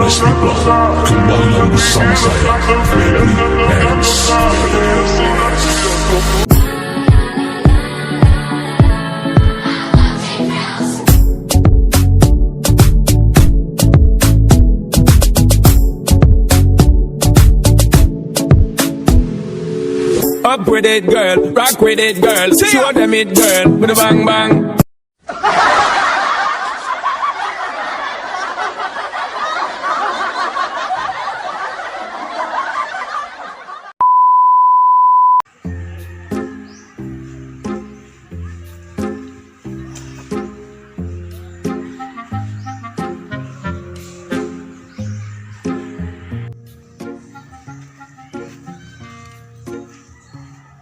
Nice people. Kembali lagi bersama saya, Febri X. Up with it, girl. Rock with it, girl. Show them it, girl. With a bang bang.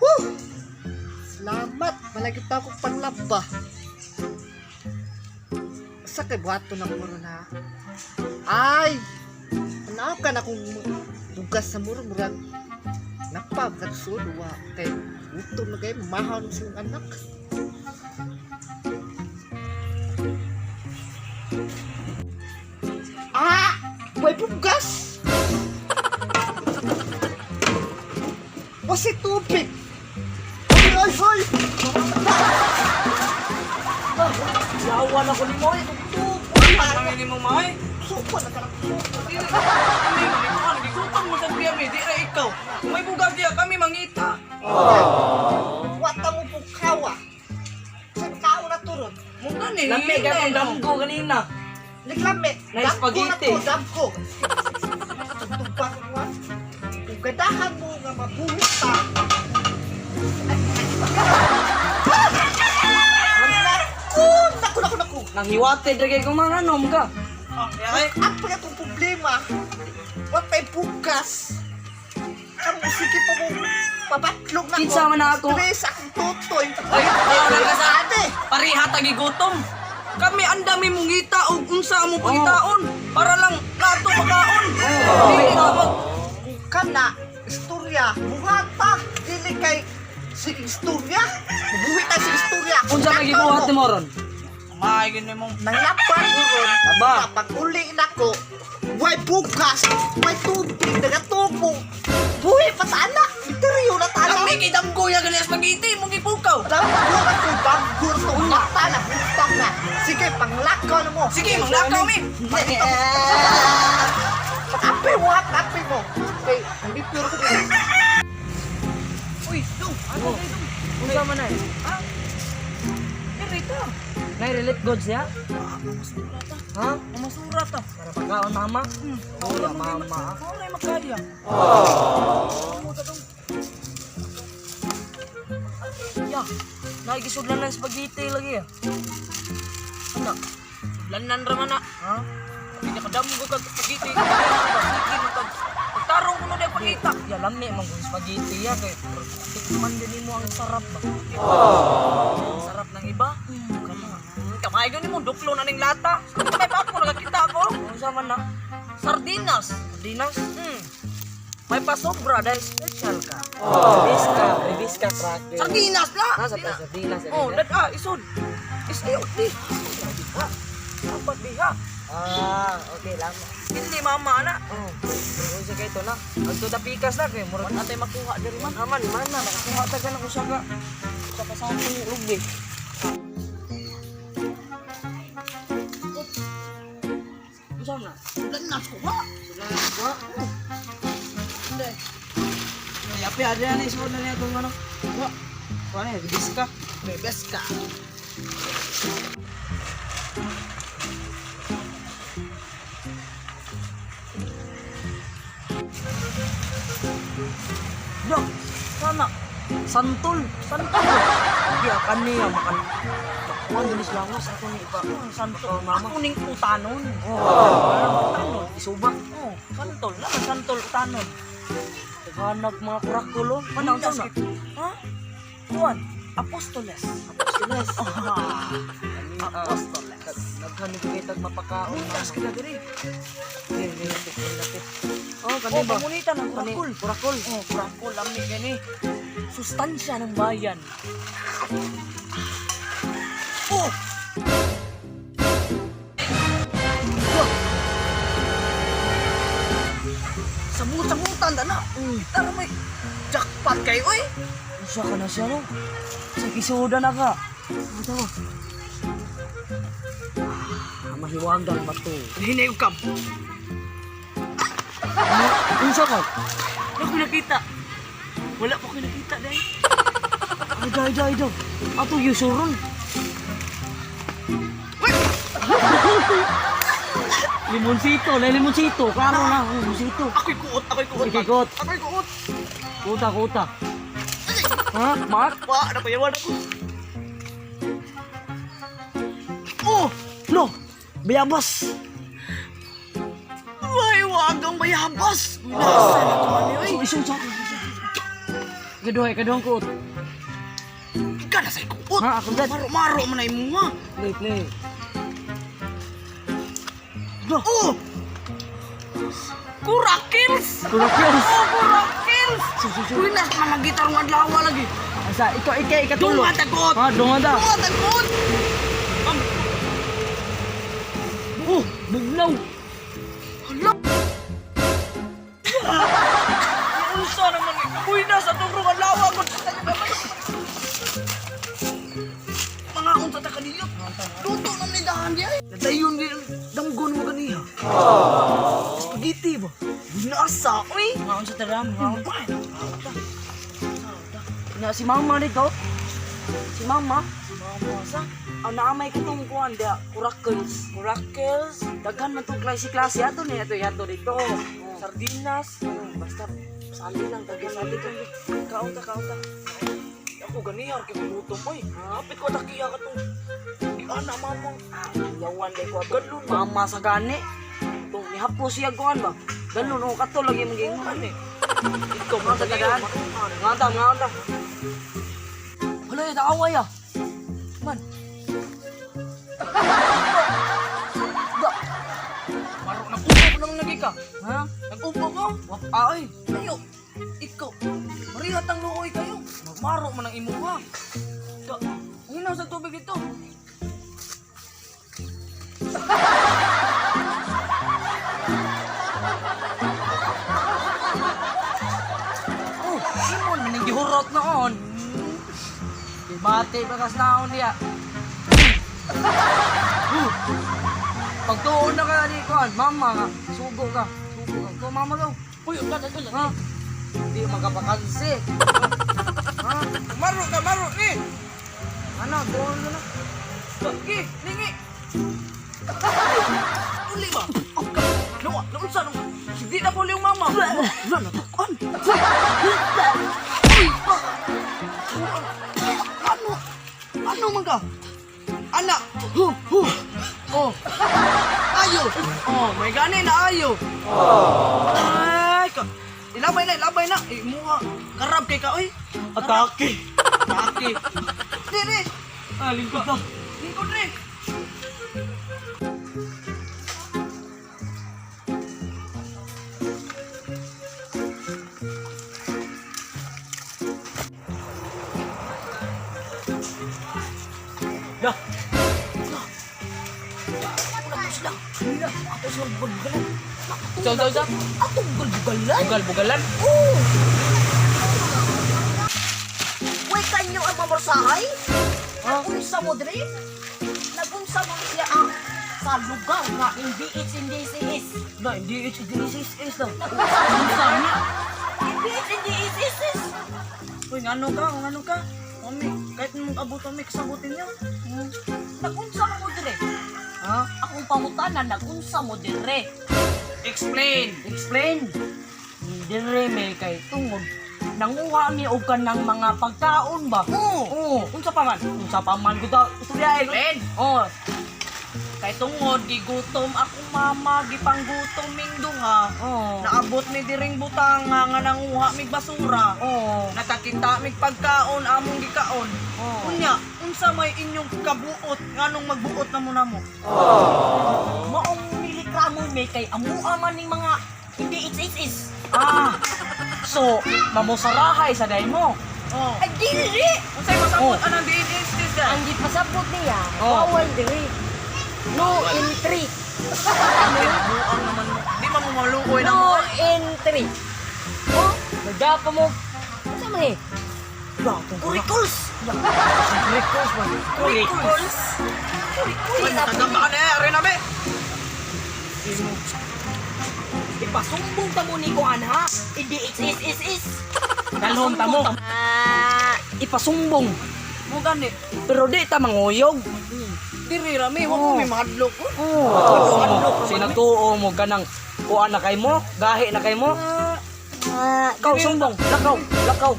Woo! Salamat! Malagip pa akong panglaba. Sa kay buhato na muro na. Ay! Manaw ka na kung bugas sa muro murag napagkatsod wa kay gutom na kayo mahaw na silang anak. Ah! May bugas! Wasi tubig! Ay, ay, ay! Yawan ako ni Moy. Tubig! Ang ni mo Moy. Suko na karang suko. Dili kami manikuan, gigutom mo sa kami, di ra ikaw. Kung may bugas diya kami mangita. Wata mo pukawa. Saan kao na turod? Mo gani. Lami ka kung damgo kanina. Naglami. Na spaghetti. Damko na to, damko. Tugtugpa ko nga. Kung gadahan mo nga mabuhit ta. Naku! Naku, naku, naku! Nanghiwate diri kay mga anom ka. Ah, ay. Ang pala itong problema, watay bukas. Kamu, sige pa mo, pabatlog na ko. Kinsa man na ako? Stress akong tutoy. Ay, ayaw lang ka sa Ate! Pareha tagigutom. Kami ang dami mong ngita og unsa mo pangitaon para lang nato makaon. Dili ka mag Kung ka na, istorya, buhata, dili kay sige istorya. Buhi tayo sa istorya. Unsa kay gibuhat nimo ron? May gini mong Nanglaban ko ron, Aba. pag uli na ko, way bugas, way tubig, nagatubo. Buhi pa sa anak, misteryo na tala. Lami kay damgo ya gani spaghetti mong gipukaw. Damgo na ko, damgo na to, bata na, butang na. Sige, panglakaw na mo. Sige, manglakaw mi. Kape mo, ha, kape mo. Kay, hindi pure ko dito. Uy, dong, ano kay dong? Unsa man ay? Ha? Diri ta. Nay relate goods ya? Ha? Masura ta. Para pagkaon mama. Oh, ya mama. Mao na makaya. Ya. Nagisudlan ng spaghetti lagi ya. Ano? Lanan ra man na. Ha? Hindi ka damgo kag spaghetti. Sige mo kag tarong kuno di pangita. Ya lami man kung spaghetti ya kay tikman din nimo ang sarap ba. Ang sarap ng iba. Kana. Kamay gani mo duklo na ning lata. Kamay pa ako nakakita ako. Unsa man na? Sardinas. Sardinas? Hmm. May pasobra dahil special ka. Rebiska, rebiska cracker. Sardinas la. Nasa pa sardinas. Oh, dad ah, isod. Is ayo di. Ha. Dapat diha. Ah, okay lang. Hindi mama na. Oh, unsa kay ito na? Adto ta pikas na kay murag Wala tay makuha diri man. aman man na makakuha ta ka ng usa ka sakong lubi. Unsa na? Lanas ko ha. Wa. Hindi. Ay, api, ada na isod na niya itong ano. Wa. Wa na rebiska. Bebes ka. Yo, sana. Santol, santol. Di akan niya makan. Kuan dinis langos ako ni iba. Santol. Mama. Ako ning utanon. Oh, Utanon. isuba. Oh, santol. Lama santol utanon. Naghanap mga kurakol oh. Mana unsa na? Ha? Kuan. Apostoles. Apostoles. Ah, Apostoles. Naghanap kay tag mapakaon. Mintas ka na diri. Dili, dili, lapit, dili, lapit. Oh, kani Oh, ba? pamunita ng Kani, kurakol. Kurakol. Oh, kurakol. Lami gani. Sustansya ng bayan. Oh! Kita may jackpot kayo, oy. Usa ka na siya, no? Sa kisuda na ka. Ano ba? Ah, mahiwagang ba to? Hinay ko kam. Ano? Unsa ka? Wala ko nakita. Wala pa ko nakita dahil. Ay, day, day, day. Ato yusuron. Limoncito, le limoncito. Klaro na, limoncito. Ako'y kuot, ako'y kuot. Sige, kuot. Ako'y kuot. Kuta, kuta. Ha, Mark? Wa, na ko yawan ako. Oh, no. Bayabas. May wagang bayabas. Nasa na to ani oy. Isu, isu, isu. Kaduhay, kaduhang kuot. Ika na sa kuot. Ha, ako dad. Maro-maro man ay mo ha. Play, play. Oh! Kurakils! Kurakils. Oh, kurakils! Su, su, su. Uy, nas mga gitarong adlaw lagi. Asa, ikaw, ikaw, ikatulo. Dunga takot. Ha, dunga ta. Dunga takot. Oh, bugnaw. Hala! Unsa naman eh. Uy, nas atong rong adlaw ko. Mga unsa ta kaniyot. Luto na ni dahan di ay. Nadayon di damgon mo ganiha. Spaghetti ba? Nasa oy. Mga unsa ta ram, mga. Na si mama nito. Si mama. Si mama sa Ang naamay katong kuan dia, kurakels. Kurakels, Daghan man tong klase-klase ato ni ato yato dito. sardinas. Basta sali lang daghan sali to. Kaon ta, kaon ta. Ako ganihar kay gutom oy. Hapit ko takiya ka tong. Ana mama. Ah, yawan day ko ato. Mama sa gani. Tong nihapos siya kuan ba. Galon oh kato lagi mong Ano eh? Ikaw Mga sa tagaan. Nga ta, nga ta. Wala yung away ah. Man. Da. Maro nag-upo ko naman lagi ka. Ha? Nag-upo ko? Ay. Ayo. Ikaw. Marihat ang luoy kayo. Magmaro man ang imuha. Da. Hinaw sa tubig dito. Oh, imon man ang gihurot noon. Debate pa kas naon niya. Pagtuon na ka ni kuan, mama nga, sugo ka. Sugo ka. Ko mama ka. Uy, ulan, ulan. Ha? Di makabakanse. Ha? Maro ka, maro ni. Ano, tuon ka na. Gi, lingi. Uli ba? Nawa, naunsa nung. Hindi na po yung mama. Wala na takuan. Uy, pa. Ano? Ano man ka? Ana. Hu, hu. Oh. Ayo. Oh, may gani na ayo. Ay, ka. Ilabay na, ilabay na. Eh, muha. Karab kay ka, oy. Atake. Atake. Dire. Ah, lingkod na. Lingkod re. Ya. Saw, saw, saw. Atong galbugalan. Bugal-bugalan. Oh! Uy, kanyo ang mamorsahay? Nagunsa mo dre? Nagunsa mo siya ang sa lugar nga hindi it's hindi is. Na, hindi it's hindi is lang. Nagunsa na. Hindi it's hindi is. Uy, ngano ka? Ngano ka? Mami, kahit mong abot kami, kasabutin niyo. Nagunsa mo dre? Ha? Akong pangutana nagunsa mo dire. Explain. Explain. Dire may kay tungod nanguha mi og kanang mga pagkaon ba? Oo. Oo. Unsa pa man? Unsa pa man ko ta istorya eh. Explain. Oo. Kay tungod gigutom akong mama, gipanggutom ming duha. Oo. Naabot mi diring butanga nga nanguha mig basura. Oo. Nakakita mig pagkaon among gikaon. Oo. Unya, unsa may inyong kabuot nganong magbuot na mo namo? Maong nilikramo mi kay amua man ning mga hindi it's is is. Ah. So, mamosarahay sa day mo. Oh. Ay dili. Unsay masabot Oh. anang diin is this Ang gipasabot niya, Oh. bawal dire. No entry. Buang naman mo. Di man mo maluoy na No mo. entry. Oh, Nagdapa mo. Unsa man eh? Kurikuls. Kurikuls man. Kurikuls. Kurikuls. Tagam ka na eh, are na be. Ipasumbong ta mo ni ko anha. Hindi is is is is. Dalhon ta mo. Ah, Ipasumbong. Mo gani. Pero di ta manguyog. Diri ra mi, wa mo may mahadlok. Oo. Sinatuo mo ganang kuan na kay mo, gahi na kay mo. Ikaw sumbong, lakaw, lakaw.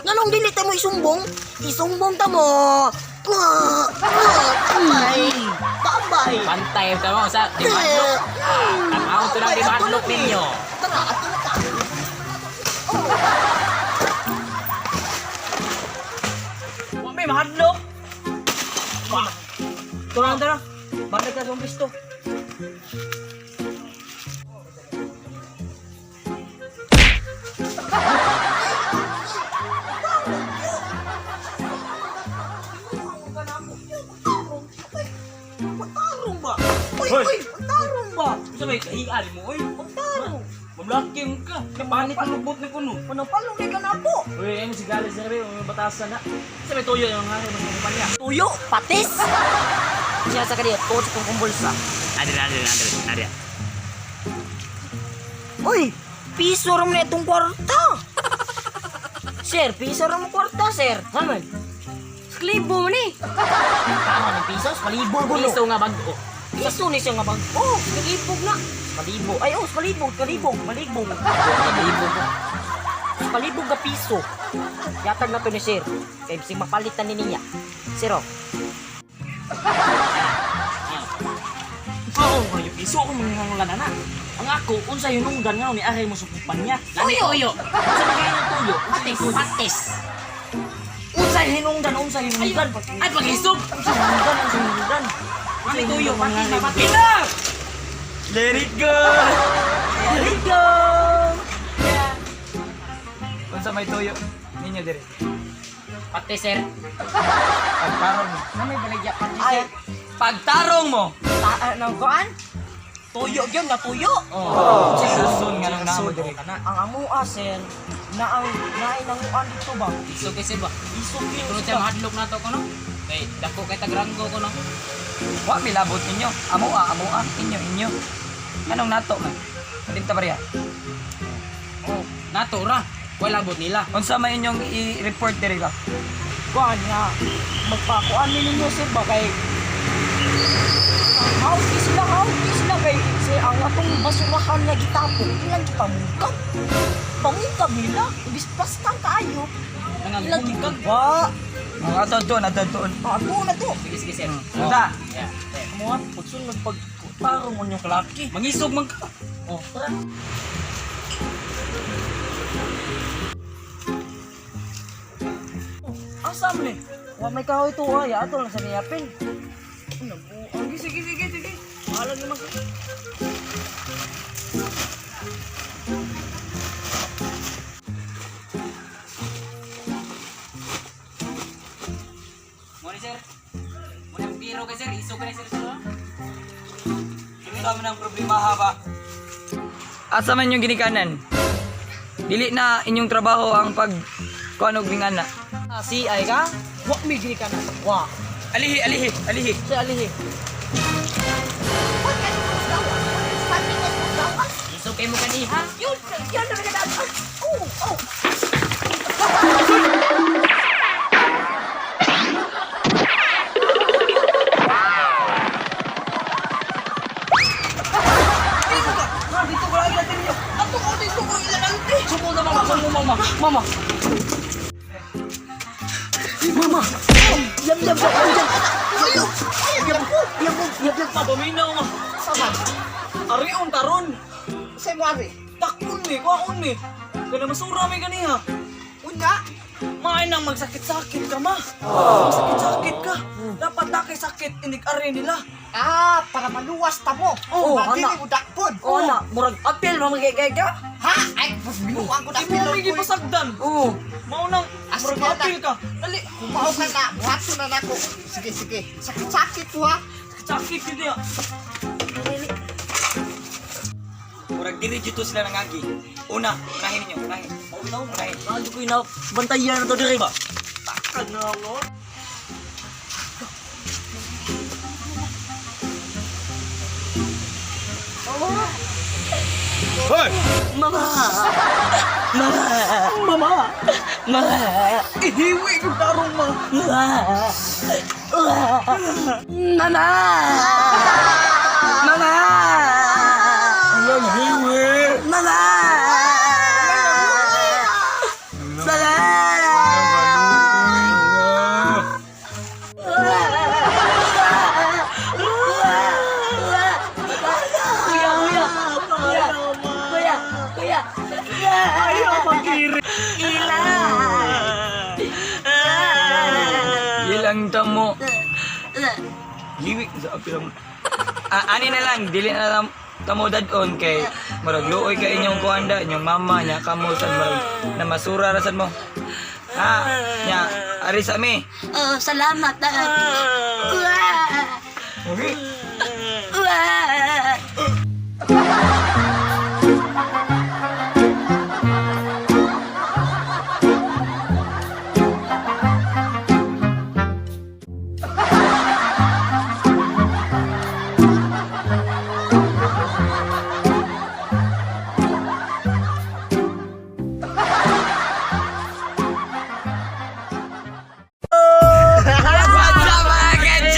Nganong dili ta mo isumbong? Isumbong ta mo. Tambay. Tambay. Pantay ta mo sa di madlok. Tanaw to lang di madlok ninyo. Tara, ato na ta. Wa may mahadlok. Tara, tara. Balik ka sa pisto. Matarong ba? Uy, uy, matarong ba? Unsa may kahian mo oy? Matarong. Mamlaking ka. Kapanit ang lubot ni kuno. Manapalong ni ka na po. Uy, ayun si Galis na rin, may batasan na. Sa may tuyo yung hari mas kumpanya. Tuyo, patis. Siya sa kaniya, tuod sa kong bulsa. Adre, adre, adre, adre. Uy, piso ram na itong kwarta. Sir, piso ram ang kwarta, sir. Haman. Sklibo man eh. Tama ng piso, skalibo gulo. Piso nga bag-o. Piso ni siya nga bag. Oh, skalibog na. Skalibo. Ay, oh, skalibog, skalibog, malibog. Malibog. Skalibog ga piso. Yatag na to ni sir. Kay bisig mapalitan ni niya. Sir, oh. Oo, kayo iso ako mga na. Ang ako, unsa hinungdan nga ni aray mo sa kumpanya. Lani tuyo. Unsa man kayo ng tuyo? Patis, patis. Unsa hinungdan, unsa hinungdan. Ay, paghisog! Unsa hinungdan, unsa hinungdan. Mami tuyo, patis na patis. Let it go. Let it go. Unsa may tuyo ninyo diri? Patis, sir. Pagtarong mo. Na may baligya patis, sir. Pagtarong mo. Ta nang kuan? Tuyo gyud na tuyo. Oh. Susun nga nang namo diri. Ang amoa sir, na ang naay nanguan dito ba? Iso kay sir ba? Isog yun Pero sila. tayo mahadlok na to ko no? Kay dako kay tagranggo ko no? Wa milabot ninyo. Amoa, amoa, inyo, inyo. Anong nato man? Palinta ba riya? Oh, nato ra. Wala labot nila. Unsa may inyong i-report diri ba? Kuan nga magpakuan ni ninyo sir ba kay Hawki sila, hawki sila kay si ang atong basurahan nga gitapon, ilang gipamungkab. Pamungkab nila, imbis plastan kaayo. Ilang Nangagungkag. Wa, Mga atod atod tuon. Ato na to. Sige, sige, sir. Unsa? Yeah, sir. mo pagsunod pag tarong mo yung kalaki. Mangisog man ka. Oh, tara. Oh, Asa man eh? Wa may kahoy to ay ato lang sa niyapin. Ano po? Sige, sige, sige, sige. Bahala naman ka. Mo ni sir. Mo ni biro kay sir, isog kay sir sir. Unsa man ang problema ha ba? Asa man yung ginikanan? Dili na inyong trabaho ang pag kuan og bingana. Ah, si ay ka? Wa may gini ka na. Wa. Alihi, alihi, alihi. Siya alihi. Isog kay mo kaniha. Yun, yun na na. Oh, oh. Ha, dito ko lagi natin niyo. Ato ko dito ko ilalante. Sumo na mama, sumo mama. Mama. Mama. Yam yam yam yam. Ayo. Yam yam yam yam. Paminaw ma. Sama. Arion taron. Sa mo ari. Takon ni, kuwaon ni. Kana masura may ganiha. Unya, Maay nang magsakit-sakit ka ma. Magsakit-sakit ka. Dapat na kay sakit inig ari nila. ah, para maluwas ta mo. Oh, Oh, dili ana. mo dakpon. Oh, na, murag apel ma magkay ka. Ha? Ay, mas binuang ko na Imo may gipasagdan. Oo. Mao nang Ah, murag sige na. apel ka. Dali, Kumaw ka na, buhato na nako. Sige, sige. Sakit-sakit ko ha. sakit yun niya. Murag diri dito sila nangagi. Una, unahin ninyo, unahin. Mauna, Unahin. Bago ko na bantayan na to diri ba? Takan na ako. Hoy! Mama! Mama! Mama, Mama! ihiwi ko tarong ma. Mama! Mama! Walang hiwi! Mama! Mama! Kuya, kuya! Kuya! Kuya! Kuya! Ayaw magkiri. Ila! Ilang tamo. Hiwi sa apilang. Ah, ani na lang, dili na lang tamo dadon kay murag luoy kay inyong kuanda, inyong mama nya kamo sad murag na masura ra sad mo. Ha, nya ari sa mi. Oh, salamat. Ah. Okay. Wah! What's up mga ka-J?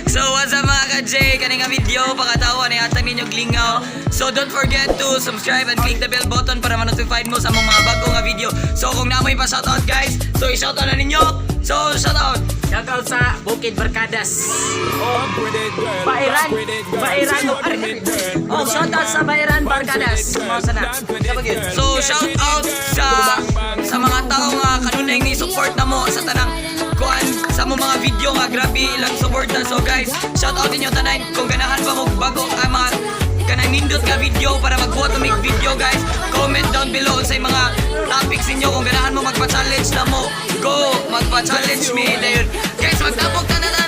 So what's up mga ka-J? Kani nga video, pakatawa na yata ninyo glingaw. So don't forget to subscribe and click the bell button para ma-notified mo sa among mga bago nga video. So kung namoy pa shoutout guys, so i-shoutout na ninyo. So shoutout! Shoutout sa Bukid Barkadas. Rock with it, girl. Bairan. Rock with it, girl. Bairan. Show them it, girl. Oh, shoutout sa Bairan Barkadas. Mao sana. Dance with it, girl. So shout out sa mga tao nga kanunay ni support na mo sa tanang kuan sa mo mga video nga grabe ilang suporta. So guys, shout out ninyo tanan kung ganahan pa mo bago ang mga kanang nindot nga video para magbuhat og video guys. Comment down below sa mga topics ninyo kung ganahan mo magpa-challenge na mo. Go magpa-challenge me dayon. Guys, magtapok ta.